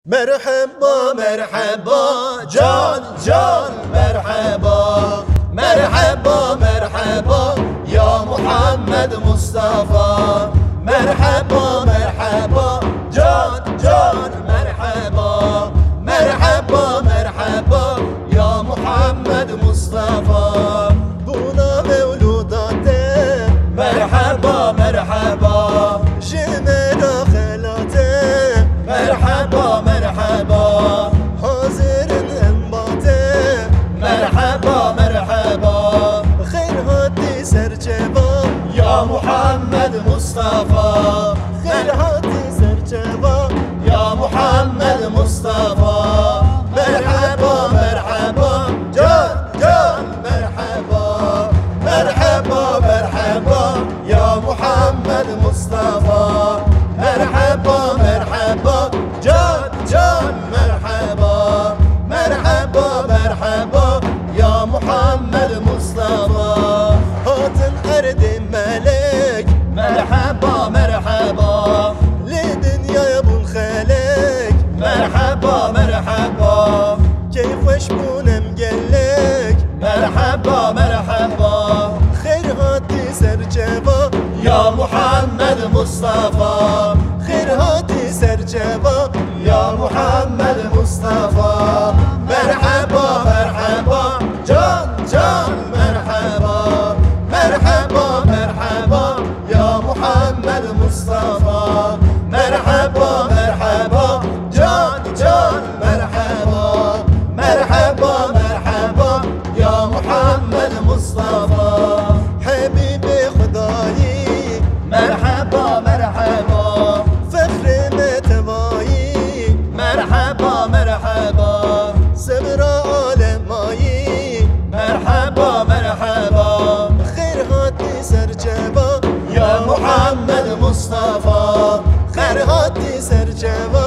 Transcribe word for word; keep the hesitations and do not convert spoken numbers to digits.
Merheba, merheba, can, can, merheba. Merheba, merheba, ya Muhammed Mustafa. Merheba, merheba, can, can, merheba. Merheba, merheba, ya Muhammed Mustafa. Bûna mewlûda te. Merheba, merheba. Ji me re xelate. Merheba, merheba. Hazir in em ba te. Merheba, merheba. Xêr hatî ser çava. Ya Muhammed Mustafa. Xêr hatî ser çava. Ya Muhammed Mustafa. Merheba, merheba. Can, can, merheba. Merheba, merheba, ya Muhammed Mustafa. Merheba, merheba, can, can, merheba. Merheba, merheba, ya Muhammed Mustafa. Hatin erdê melek. Merheba, merheba. Lê dinyaya bûn xelek. Merheba, merheba. Keyfweş bûn em gelek. Merheba, merheba. Xêr hatî ser çava. Ya Muhammed Mustafa. Xêr hatî ser çava. Ya Muhammed Mustafa. Merheba, merheba. Can, can, merheba. Merheba, merheba. Ya Muhammed Mustafa. Merheba, merheba. Can, can, merheba. Merheba, merheba, ya Muhammed Mustafa. Hebîbê Xwedayî. Merheba, merheba. Fexrê me tevayî. Merheba, merheba. Sebra alemayî. Merheba, merheba. Xêr hatî ser çava. Ya Muhammed Mustafa. Xêr hatî ser çava.